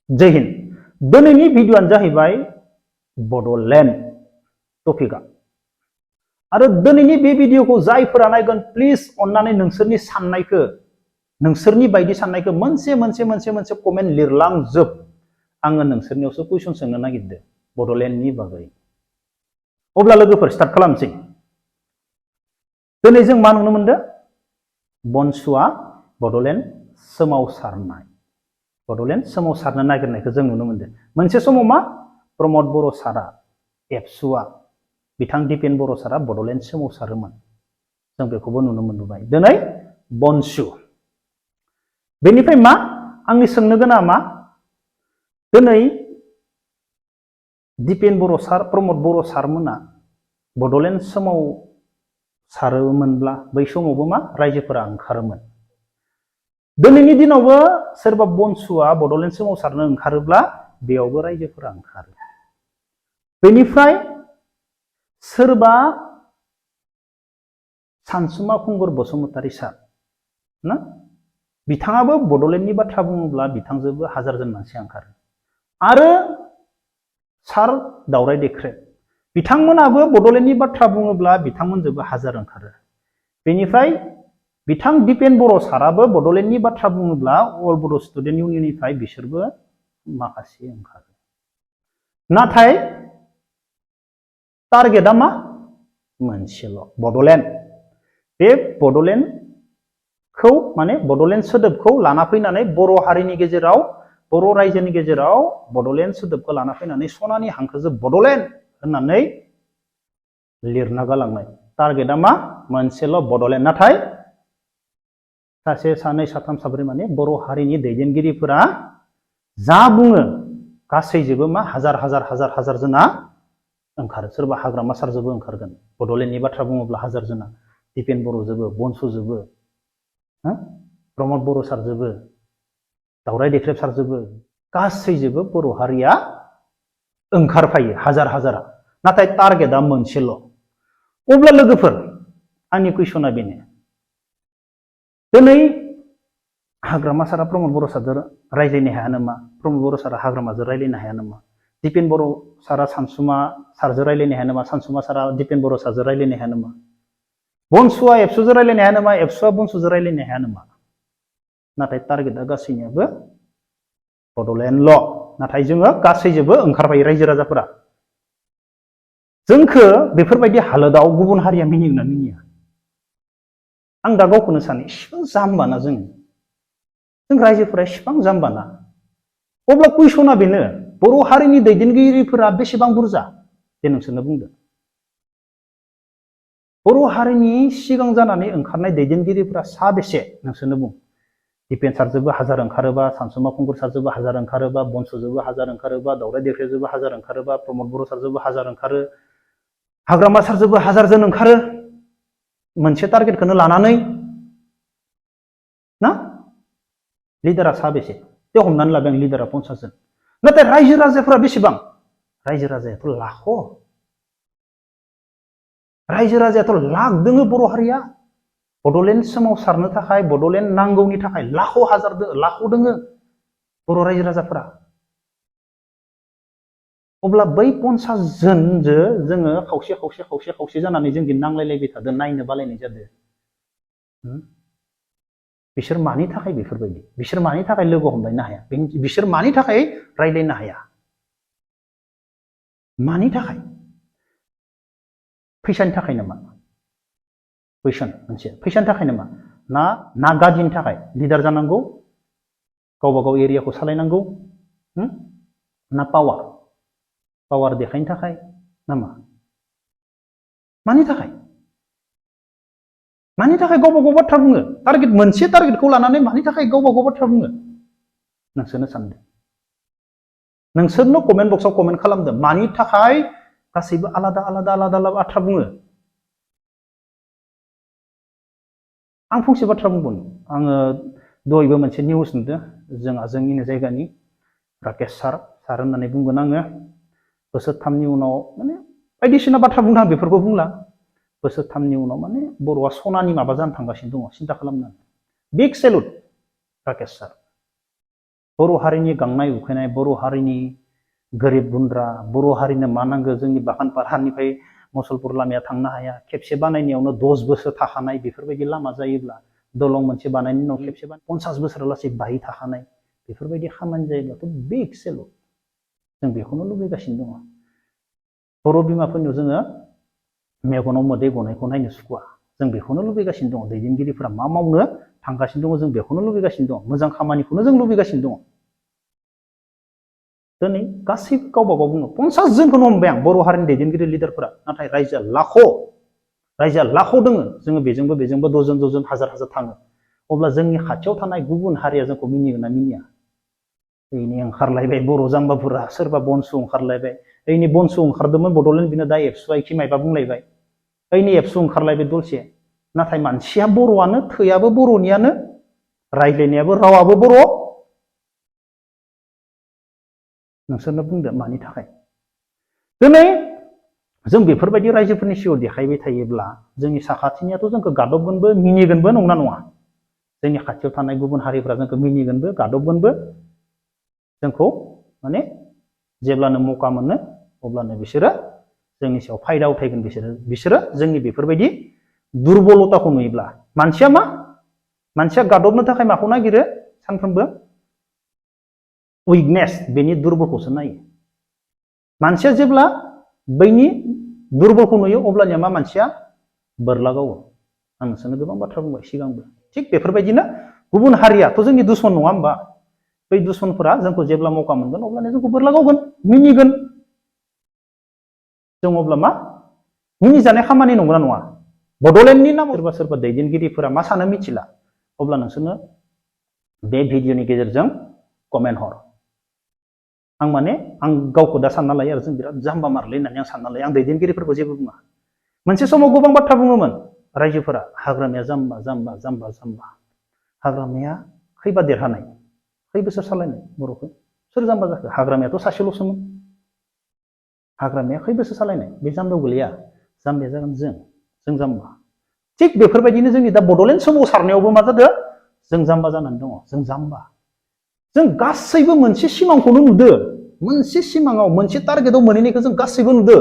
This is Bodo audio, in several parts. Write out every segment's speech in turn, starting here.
जय हिन्द दिनैनि भिडिअ'आनो जाहैबाय बड'लेण्ड टपिकआ आरो दिनैनि बे भिडिअ'खौ जायफोरा नायगोन प्लिज अन्नानै नोंसोरनि साननायखौ नोंसोरनि बायदि साननायखौ मोनसे कमेन्ट लिरलांजोब आङो नोंसोरनियावसो कुइसन सोंनो नागिरदों बड'लेण्डनि बागै अब्ला लोगोफोर स्टार्ट खालामसै दिनै जों मा नुनो मोनदों बनसुआ बड'लेण्ड सोमावसारनाय बड'लेण्ड सोमावसारनो नागिरनायखौ जों नुनो मोनदों मोनसे समाव मा प्रमद बर' सारा एबसुआ बिथां दिपेन बर' सारा बड'लेण्ड सोमावसारोमोन जों बेखौबो नुनो मोनबोबाय दिनै बनसु बेनिफ्राय मा आंनि सोंनो गोनाङा मा दिनै दिपेन बर' सार प्रमद बर' सारमोना बड'लेण्ड सोमावसारोमोनब्ला बै समावबो मा रायजोफोरा ओंखारोमोन दिनैनि दिनावबो सोरबा बनसुआ बड'लेण्ड सोमावसारनो ओंखारोब्ला बेयावबो रायजोफोरा ओंखारो बेनिफ्राय सोरबा सानसुमा खुंगुर बसुमतारी सार ना बिथाङाबो बड'लेण्डनि बाथ्रा बुङोब्ला बिथांजोंबो हाजारजन मानसि ओंखारो आरो सार दावराय देख्रेब बिथांमोनाबो बड'लेण्डनि बाथ्रा बुङोब्ला बिथांमोनजोंबो हाजार ओंखारो बेनिफ्राय बिथां दिपेन बर' साराबो बड'लेण्डनि बाथ्रा बुङोब्ला अल बड' स्टुडेन्ट इउनियननिफ्राय बिसोरबो माखासे ओंखारो नाथाय टारगेटआ मा मोनसेल' बड'लेण्ड बे बड'लेण्डखौ माने बड'लेण्ड सोदोबखौ लाना फैनानै बर' हारिनि गेजेराव बर' रायजोनि गेजेराव बड'लेण्ड सोदोबखौ लाना फैनानै सनानि हांखोजों बड'लेण्ड होननानै लिरना गालांनाय टारगेटआ मा मोनसेल' बड'लेण्ड नाथाय सासे सानै साथाम साब्रै माने बर' हारिनि दैदेनगिरिफोरा जा बुङो गासैजोंबो मा हाजार जना ओंखारो सोरबा हाग्रामा सारजोंबो ओंखारगोन बड'लेण्डनि बाथ्रा बुङोब्ला हाजार जना दिपेन बर'जोंबो बनसुजोंबो प्रमद बर' सारजोंबो दावराय देख्रेब सारजोंबो गासैजोंबो बर' हारिया ओंखारफायो हाजारा नाथाय टारगेटआ मोनसेल' अब्ला लोगोफोर आंनि कुइसना बेनो दिनै हाग्रामा सारा प्रमद बर' सारजों रायज्लायनो हाया नामा प्रमद बर' सारा हाग्रामाजों रायज्लायनो हाया नामा दिपेन बर' सारा सानसुमा सारजों रायज्लायनो हाया नामा सानसुमा सारा दिपेन बर' सारजों रायज्लायनो हाया नामा बनसुआ एबसुजों रायज्लायनो हाया नामा एबसुआ बनसुजों रायज्लायनो हाया नामा नाथाय टारगेटआ गासैनियाबो बड'लेण्डल' नाथाय जोङो गासैजोंबो ओंखारफायो रायजो राजाफोरा जोंखौ बेफोरबायदि हालोदाव गुबुन हारिया मिनिगोना मिनिया आं दा गावखौनो सानो इसिबां जाम्बाना जों रायजोफोरा इसिबां जाम्बाना अब्ला कुइसना बेनो बर' हारिनि दैदेनगिरिफोरा बेसेबां बुरजा दे नोंसोरनो बुंदो बर' हारिनि सिगां जानानै ओंखारनाय दैदेनगिरिफोरा साबेसे नोंसोरनो बुं दिपेन सारजोंबो हाजार ओंखारोबा सानसुमा खुंगुर सारजोंबो हाजार ओंखारोबा बनसुजोंबो हाजार ओंखारोबा दावराय देख्रेबजोंबो हाजार ओंखारोबा प्रमद बर' सारजोंबो हाजार ओंखारो हाग्रामा सारजोंबो हाजारजन ओंखारो मोनसे टारगेटखौनो लानानै ना लिडारा साबेसे बे हमनानै लाबाय आं लिडारा 50 जन नाथाय रायजो राजाफोरा बेसेबां रायजो राजायाथ' लाख दोङो बर' हारिया बड'लेण्ड सोमावसारनो थाखाय बड'लेण्ड नांगौनि थाखाय लाख' दोङो बर' रायजो राजाफोरा अब्ला बै 50 जनजों जोङो खावसे जानानै जों नांलायलायबाय थादों नायनो बालायनाय जादों बिसोर मानि थाखाय बेफोरबायदि बिसोर मानि थाखाय लोगो हमलायनो हाया बिसोर मानि थाखाय रायज्लायनो हाया मानि थाखाय फैसानि थाखाय नामा कुइसन मोनसे फैसानि थाखाय नामा ना गाज्रिनि थाखाय लिडार जानांगौ गावबा गाव एरियाखौ सालायनांगौ ना पावार देखायनो थाखाय नामा मानि थाखाय गावबा गाव बाथ्रा बुङो मोनसे टारगेटखौ लानानै मानि थाखाय गावबा गाव बाथ्रा बुङो नोंसोरनो सानदों नोंसोरनो कमेन्ट बक्सआव कमेन्ट खालामदों मानि थाखाय गासैबो आलादा बाथ्रा बुङो आं फंसे बाथ्रा बुंबावनो आङो दहायबो मोनसे निउस नुदों जोंनि जायगानि राकेश सार होननानै बुंगोन आङो बोसोरथामनि उनाव माने बायदिसिना बाथ्रा बुंनो आं बेफोरखौ बुंला बोसोरथामनि उनाव माने बर'आ सनानि माबा जानो थांगासिनो दङ सिन्था खालामनानै बिग सेलुट राकेश सार बर' हारिनि गांनाय उखैनाय, बर' हारिनि गोरिब गुन्द्रा, बर' हारिनो मा नांगौ, जोंनि बागानपारानिफ्राय मुसलपुर लामाया थांनो हाया, खेबसे बानायनायावनो 10 बोसोर थाखानाय बेफोरबायदि लामा जायोब्ला, दलं मोनसे बानायनायनि उनाव खेबसे 50 बोसोरालासै बाहि थाखानाय बेफोरबायदि खामानि जायोब्लाथ' बे एक्सेल'। जों बेखौनो लुबैगासिनो दङ। बर' बिमाफोरनियाव जोङो मेगनाव मोदै गनायखौ नायनो सुखुवा। जों बेखौनो लुबैगासिनो दङ। दैदेनगिरिफोरा मा मावनो थांगासिनो दङ, जों बेखौनो लुबैगासिनो दङ। मोजां खामानिखौनो जों लुबैगासिनो दङ। दिनै गासैबो गावबा गाव बुङो 50 जनखौनो हमबाय आं बर' हारिनि दैदेनगिरि लिडारफोरा, नाथाय रायजोआ लाख' दोङो। जोङो बेजोंबो दजन हाजार थाङो। अब्ला जोंनि खाथियाव थानाय गुबुन हारिया जोंखौ मिनिगोन ना मिनिया? बेनि ओंखारलायबाय बर' जाम्बाफोरा, सोरबा बनसु ओंखारलायबाय। ओइनि बनसु ओंखारदोंमोन बड'लेण्ड, बिनो दा एबसुआ इखि मायबा बुंलायबाय। ओइनि एबसु ओंखारलायबाय दलसे। नाथाय मानसिया बर'आनो, थैयाबो बर'नियानो, रायज्लायनायाबो रावाबो बर'। नोंसोरनो बुंदो मानि थाखाय? दिनै जों बेफोरबायदि रायजोफोरनि सिगाङाव देखायबाय थायोब्ला जोंनि साखाथिनियाथ' जोंखौ गादबगोनबो मिनिगोनबो, नंना नङा? जोंनि खाथियाव थानाय गुबुन हारिफ्रा जोंखौ मिनिगोनबो गादबगोनबो। जोंखौ माने जेब्लानो मौका मोनो अब्लानो बिसोरो जोंनि सायाव फायदा उठायगोन। बिसोरो जोंनि बेफोरबायदि दुरबलताखौ नुयोब्ला, मानसिया गादबनो थाखाय माखौ नागिरो सानफ्रोमबो? उइकनेस, बेनि दुर्बलखौसो नायो। मानसिया जेब्ला बैनि दुर्बलखौ नुयो अब्लानिया मा मानसिया बोरला गावो। आं नोंसोरनो गोबां बाथ्रा बुंबाय सिगांबो। थिग बेफोरबायदिनो गुबुन हारियाथ' जोंनि दुश्मन नङा होमबा? बै दुश्मनफोरा जोंखौ जेब्ला मौका मोनगोन अब्लानो जोंखौ बोरला गावगोन, मिनिगोन। जों अब्ला मा मिनिजानाय खामानि नंगौना नङा? बड'लेण्डनि नामाव सोरबा दैदेनगिरिफोरा मा सानो मिथिला। अब्ला नोंसोरनो बे भिडिअनि गेजेरजों कमेन्ट हर। आं गावखौ दा सानना लायो आरो जों बिराद जाम्बा मारलै होननानै आं सानना लायो। आं दैदेनगिरिफोरखौ जेबो बुङा। मोनसे समाव गोबां बाथ्रा बुङोमोन रायजोफोरा, हाग्रामाया जाम्बा। हाग्रामाया खैबा देरहानाय, खै बोसोर सालायनाय बर'खौ? सोर जाम्बा जाखो? हाग्रामायाथ' सासेल'सोमोन। हाग्रामाया खै बोसोर सालायनाय? बे जाम्बायाव गोलैया। जाम्बाया जागोन जों जाम्बा। थिग बेफोरबायदिनो जोंनि दा बड'लेण्ड सोमावसारनायावबो मा जादों? जों जाम्बा जानानै दङ। जों जाम्बा। जों गासैबो मोनसे सिमांखौनो नुदो। मोनसे सिमाङाव मोनसे टारगेटआव मोनहैनायखौ जों गासैबो नुदो।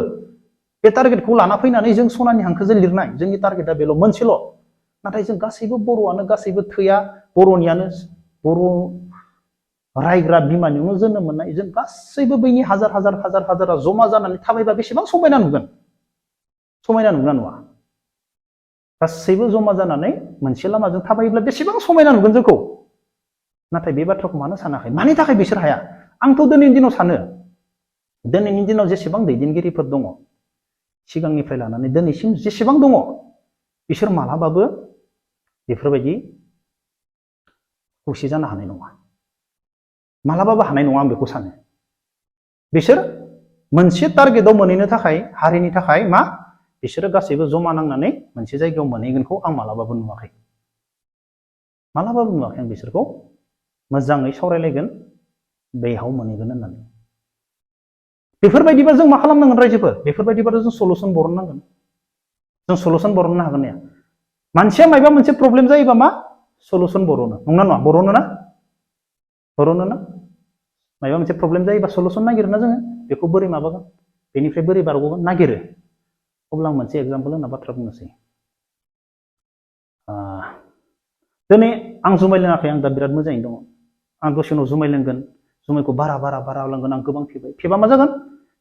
बे टारगेटखौ लाना फैनानै जों सनानि हांखोजों लिरनाय, जोंनि टारगेटआ बेल' मोनसेल'। नाथाय जों गासैबो बर'आनो, गासैबो थैया बर'नियानो, बर' रायग्रा बिमानियावनो जोनोम मोननाय, जों गासैबो बैनि हाजारा जमा जानानै थाबायबा बेसेबां समायना नुगोन? समायना नुगोना नुवा? गासैबो जमा जानानै मोनसे लामाजों थाबायोब्ला बेसेबां समायना नुगोन जोंखौ? नाथाय बे बाथ्राखौ मानो सानाखै? मानि थाखाय बिसोर हाया? आंथ' दिनैनि दिनाव सानो, दिनैनि दिनाव जेसेबां दैदेनगिरिफोर दङ, सिगांनिफ्राय लानानै दिनैसिम जेसेबां दङ, बिसोर मालाबाबो बेफोरबायदि खौसे जानो हानाय नङा। मालाबाबो हानाय नङा, आं बेखौ सानो। बिसोर मोनसे टारगेटआव मोनहैनो थाखाय, हारिनि थाखाय बिसोरो गासैबो जमा नांनानै मोनसे जायगायाव मोनहैगोनखौ आं मालाबाबो नुवाखै। आं बिसोरखौ मोजाङै सावरायलायगोन, बैहाव मोनहैगोन होननानै। बेफोरबायदिबा जों मा खालामनांगोन रायजोफोर? बेफोरबायदिबाथ' जों सलुसन बरननांगोन। जों सलुसन बरननो हागोन ना? मानसिया मायबा मोनसे प्रब्लेम जायोबा मा सलुसन बरनो, नंना नङा? बरनो ना? मायबा मोनसे प्रब्लेम जायोबा सलुसन नागिरो ना जोङो? बेखौ बोरै माबागोन? बेनिफ्राय बोरै बारग'गोन? नागिरो। अब्ला आं मोनसे एग्जाम्पल होनना बाथ्रा बुंनोसै। दिनै आं जुमाय लोङाखै, आं दा बिराद मोजाङैनो दङ। आं दसे उनाव जुमाय लोंगोन, जुमायखौ बारा लोंगोन, आं गोबां फेबा मा जागोन?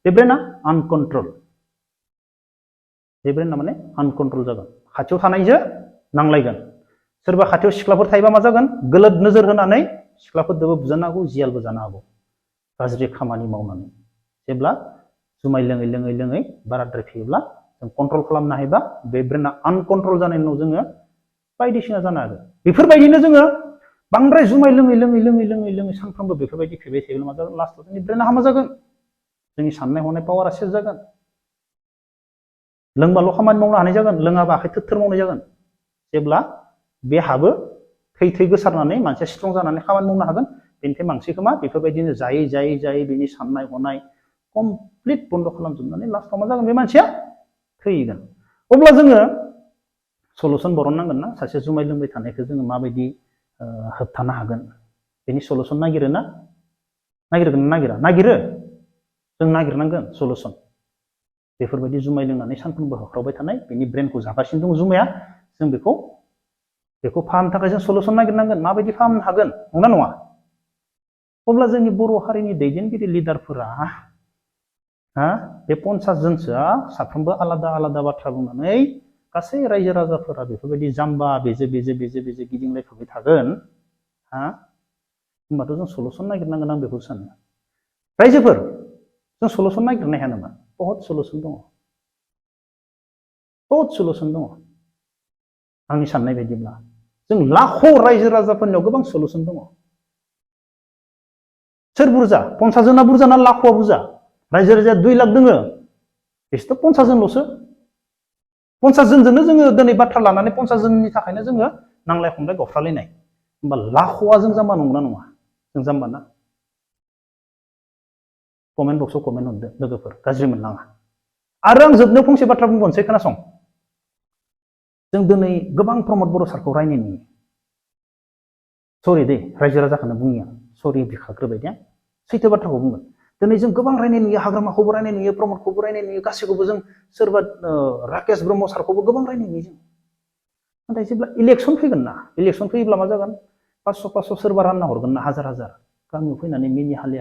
बे ब्रेना आनकन्ट्रल। बे ब्रेना माने आनकन्ट्रल जागोन। खाथियाव थानायजों नांलायगोन। सोरबा खाथियाव सिख्लाफोर थायोबा मा जागोन? गोलोद नोजोर होनानै सिख्लाफोरजोंबो बुजानो हागौ, जियालबो जानो हागौ, गाज्रि खामानि मावनानै। जेब्ला जुमाय लोङै बाराद्राय फेयोब्ला जों कन्ट्रल खालामनो हायोबा, बे ब्रेना आनकन्ट्रल जानायनि उनाव जोङो बायदिसिना जानो हागौ। बेफोरबायदिनो जोङो बांद्राय जुमाय लोङै सानफ्रोमबो बेफोरबायदि फेबाय थायोब्ला मा जागोन? लास्टआव जोंनि ब्रेना हामा जागोन। जोंनि साननाय हनाय पावारा सेस जागोन। लोंबाल' खामानि मावनो हानाय जागोन, लोङाबा आखाइ थोर मावनाय जागोन। जेब्ला बे हाबो, थै गोसारनानै मानसिया स्ट्रं जानानै खामानि मावनो हागोन। बेनिफ्राय मानसिखौ बेफोरबायदिनो जायै बिनि साननाय हनाय कमप्लिट बन्द खालामजोबनानै लास्टआव मा जागोन? बे मानसिया थैगोन। अब्ला जोङो सलुसन बरननांगोन ना? सासे जुमाय लोंबाय थानायखौ जोङो माबायदि होबथानो हागोन? बेनि सलुसन नागिरो ना नागिरगोन ना नागिरा नागिरो जों नागिरनांगोन सलुसन बेफोरबायदि जुमाय लोंनानै सानफ्रोमबो होख्रावबाय थानाय बेनि ब्रेनखौ जागासिनो दं जुमाया जों बेखौ फाहामनो थाखाय जों सलुसन नागिरनांगोन माबायदि फाहामनो हागोन नंना नङा अब्ला जोंनि बर' हारिनि दैदेनगिरि लिडारफोरा बे 50 जनसोआ साफ्रोमबो आलादा आलादा बाथ्रा बुंनानै गासै रायजो राजाफोरा बेफोरबायदि जाम्बा बेजे गिदिंलायफाबाय थागोन होमबाथ' जों सलुसन नागिरनांगोन आं बेखौ सानो रायजोफोर जों सलुसन नागिरनो हाया नामा बहुत सलुसन दङ आंनि साननाय बायदिब्ला जों लाख रायजो राजाफोरनियाव गोबां सलुसन दङ सोर बुरजा 50 जना बुरजा ना लाखआ बुरजा रायजो राजाया 2 लाख दोङो बिसोरथ' 50 जनल'सो 50 जनजोंनो जोङो दिनै बाथ्रा लानानै 50 जननि थाखायनो जोङो नांलाय खमलाय गावफ्रालायनाय होमबा लाखआ जों जाम्बा नंगौना नङा जों जाम्बा ना कमेन्ट बक्सआव कमेन्ट हरदो लोगोफोर गाज्रि मोननाङा आरो आं जोबनायाव फंसे बाथ्रा बुंबावनोसै खोनासं जों दिनै गोबां प्रमद बर' सारखौ रायनाय नुयो सरि दे रायजो राजाखौनो बुंनिया सरि बिखाग्रोबाय दे सैथो बाथ्राखौ बुंगोन दिनै जों गोबां रायनाय नुयो हाग्रामाखौबो रायनाय नुयो प्रमदखौबो रायनाय नुयो गासैखौबो जों सोरबा राकेश ब्रह्म सारखौबो गोबां रायनाय नुयो जों नाथाय जेब्ला इलेक्सन फैगोन ना इलेक्सन फैयोब्ला मा जागोन 500 सोरबा रानना हरगोन ना हाजार गामियाव फैनानै मिनि हाले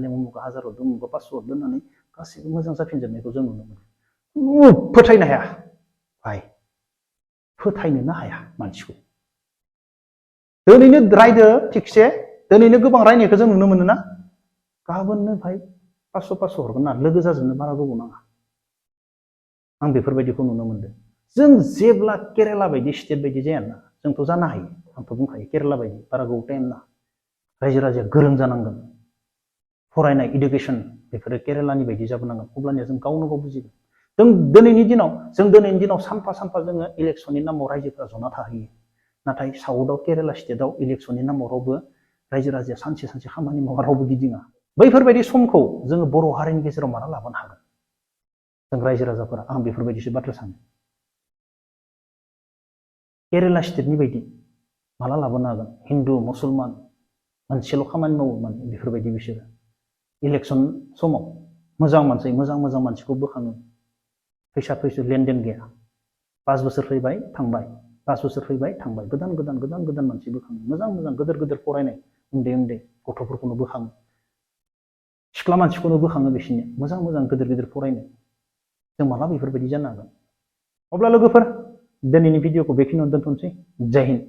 उमुगा 1000 हरदों उमुगा 500 हरदों होननानै गासैबो मोजां जाफिनजोबनायखौ जों नुनो मोनो फोथायनो हाया भाइ फोथायनोनो हाया मानसिखौ दिनैनो रायदो थिगसे दिनैनो गोबां रायनायखौ जों नुनो मोनो ना गाबोननो भाइ 500 हरगोन ना लोगो जाजोबनो बारा गोबाव नाङा आं बेफोरबायदिखौ नुनो मोनदों जों जेब्ला केरेला बायदि स्टेट बायदि जायाना जोंथ' जानो हायो आंथ' बुंखायो केरेला बायदि बारा गोबाव टाइम ना रायजो राजाया गोरों जानांगोन फरायनाय इडुकेसन बेफोरो केरेलानि बायदि जाबोनांगोन अब्लानिया जों गावनो गाव बुजिगोन जों दिनैनि दिनाव सानफा जोङो इलेक्सननि नामाव रायजोफोरा जना थाहैयो नाथाय साउथआव केरेला स्टेटआव इलेक्सननि नामाव रावबो रायजो राजाया सानसे खामानि मावा रावबो गिदिङा बैफोरबायदि समखौ जोङो बर' हारिनि गेजेराव माला लाबोनो हागोन जों रायजो राजाफोरा आं बेफोरबायदिसो बाथ्रा सानो केरेला स्टेटनि बायदि माला लाबोनो हागोन हिन्दु मुसलमान मोनसेल' खामानि मावो माने बेफोरबायदि बिसोरो इलेक्सन समाव मोजां मानसिखौ बोखाङो फैसा लेनदेन गैया 5 बोसोर फैबाय थांबाय 5 बोसोर फैबाय थांबाय गोदान मानसि बोखाङो मोजां गोदोर फरायनाय उन्दै गथ'फोरखौनो बोखाङो सिख्ला मानसिखौनो बोखाङो बिसोरनि मोजां गोदोर फरायनाय जों माला बेफोरबायदि जानो हागोन अब्ला लोगोफोर दिनैनि भिडिअखौ बेखिनियावनो दोनथ'नोसै जय हिन्द